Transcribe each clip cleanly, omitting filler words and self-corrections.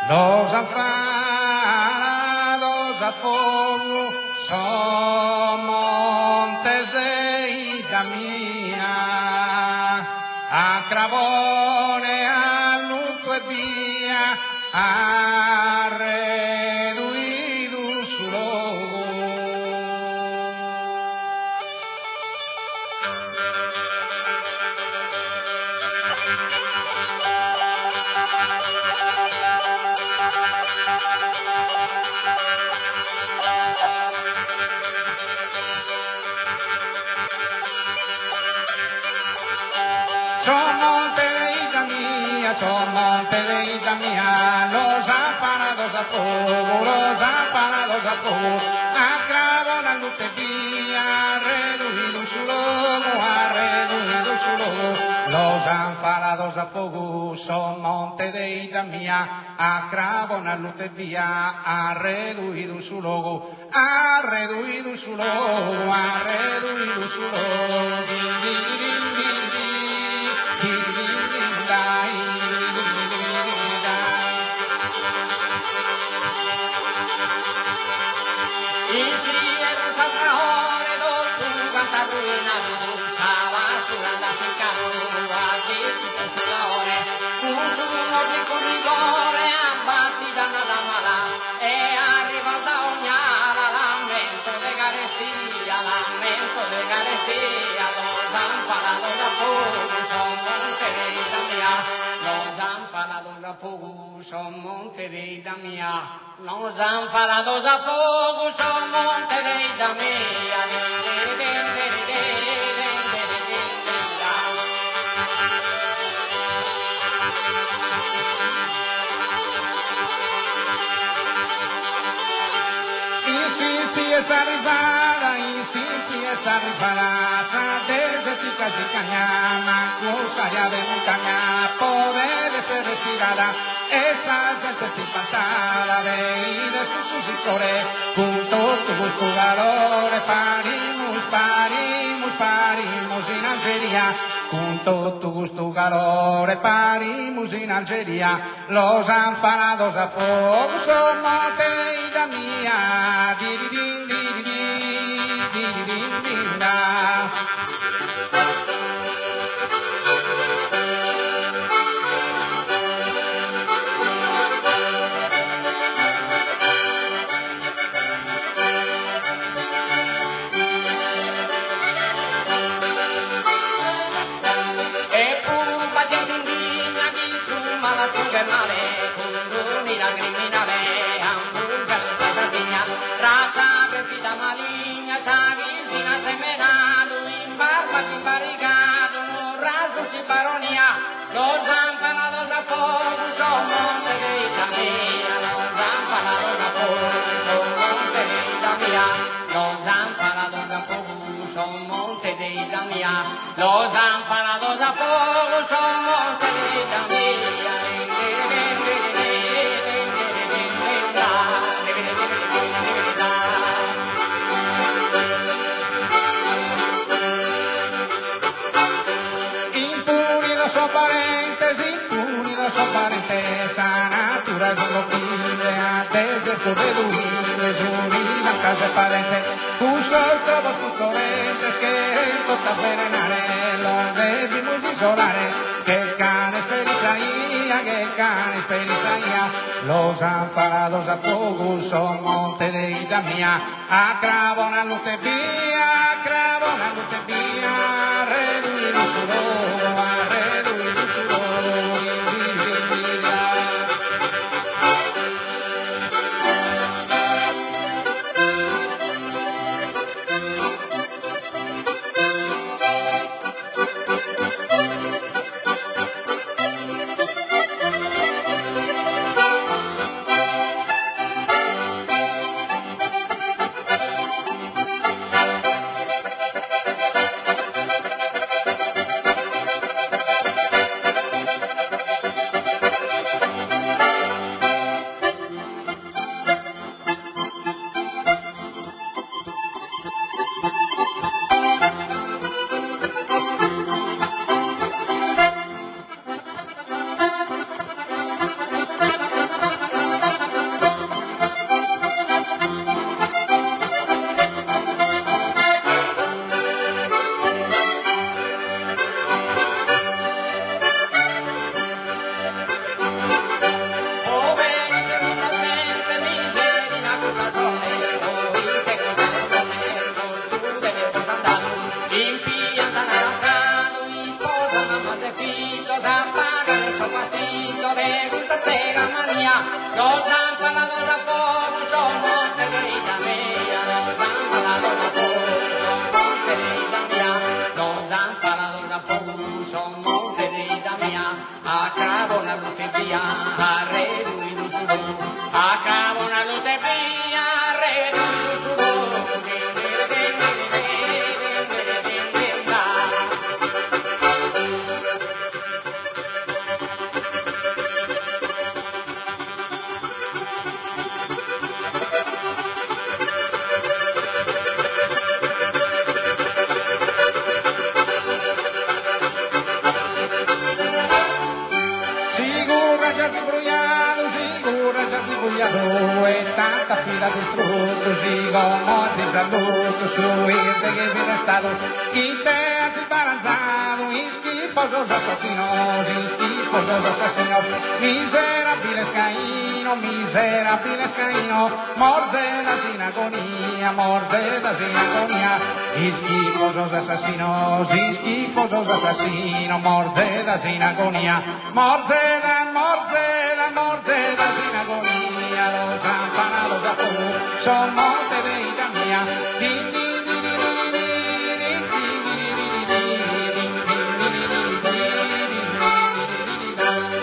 Los han falados a fogu sos montes de 'idda mia, a crabone alluttu e bia at reduidu su logu. Sos montes de 'idda mia, sos montes de 'idda mia, los han falados a fogu, los han falados a fogu, a crabone alluttu e bia, at reduidu su logu, at reduidu su logu, los han falados a fogu, sos montes de 'idda mia, a crabone alluttu e bia, at reduidu su logu, at reduidu su logu, at reduidu su logu. In s'ierru s'arraore totu cantu arruinadu sa pastura nd'at siccadu at distruttu su laore cun su nordicu rigore at battidu annada mala e arrivat da ogn'ala lamentos de carestia lamentos de carestia los han falados a fogu sos montes de 'idda mia los han falados a fogu sos montes de 'idda mia los han falados a fogu sos montes de 'idda mia. In s'istiu est arrivada, in s'istiu est arrivada, sa desertica siccagna, mancu s'aria de montagna podet esser respirada, e sa zente est ispantada de 'ider custu siccore, cun totu custu calore, parimus, parimus, parimus in Algeria, cun totu custu calore, parimus in Algeria, los han falados a fogu sos montes de 'idda mia, diridin diridì, diridin dinda. Eppuru b'at gente indigna chi su male azunghet male cun d'un'ira criminale an brusiadu sa Sardigna razza perfida maligna sa chisina semenadu in Barbagia in Barigadu Nurra Sulcis Baronia los han falados a fogu sos montes de 'idda mia los han falados a fogu sos montes de 'idda mia los han falados a fogu sos montes de 'idda mia los han falados a fogu sos montes de 'idda mia. Impunidos sos balentes, impunidos sos balentes, sa natura est unu crimine a desertu reduinde sun tancas e padentes, cussos lobos puzzolentes cheren totu avvelenare, los devimus isolare, che canes peri sa 'ia, che canes peri sa 'ia, los han falados a fogu sos montes de 'idda mia, a crabone alluttu e bia, a crabone alluttu e bia, reduidu su logu, at reduidu su logu. fogu, so monte de 'idda mia, a crabone alluttu e bia, arreduidu su fogu, a crabone alluttu e bia, arreduidu su fogu. Sigurra già ti bruiadu, sigurra già ti bruiadu e tanta fida distruttu, si como azis alluttu su 'irde chi fit restadu, ite azis balanzadu, ischifosos assassinos, ischifosos assassinos, miserabiles cainos, miserabiles cainos, morzedas in agonia, morzedas in agonia, ischifosos assassinos, ischifosos assassinos, morzedas in agonia, morzedas, morzedas, morzedas in agonia, los amparados a fogu, so monte de 'idda mia, din din din din din din din din din din din din din din din din.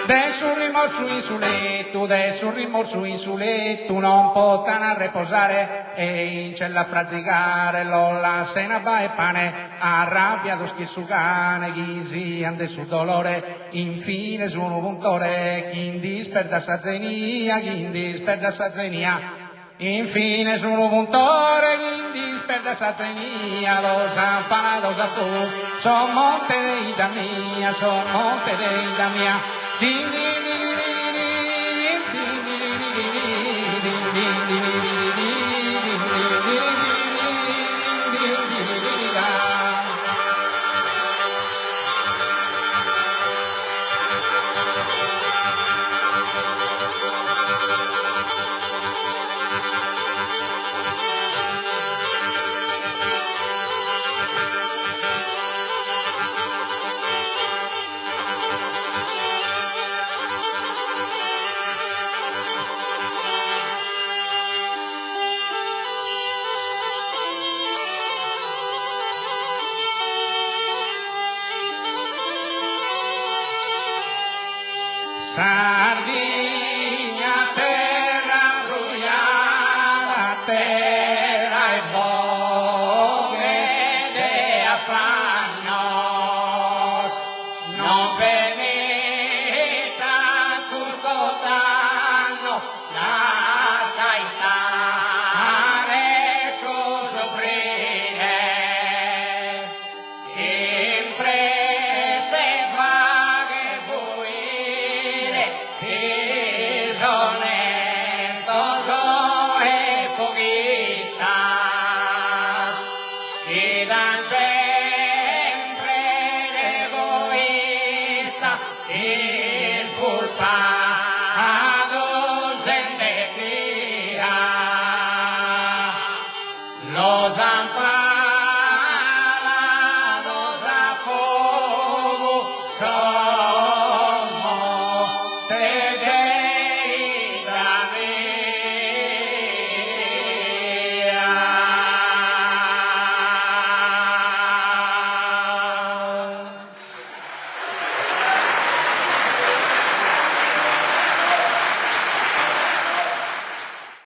De su rimorsu in su lettu, de su rimorsu in su lettu non potan reposare e in cella frazigare los lassen abba e pane, arrabbiados che su cane chi sian de su dolore, infines unu puntore chi nd'isperdat sa zenia, chi nd'isperdat sa zenia. Infines unu puntore chi nd'isperdat sa zenia, los amparados a fogu, so monte de 'idda mia, so monte de 'idda mia. Din din din din din din din din din din din din din din din din din. Sardigna terra brujada, terra 'e boghe de affannu.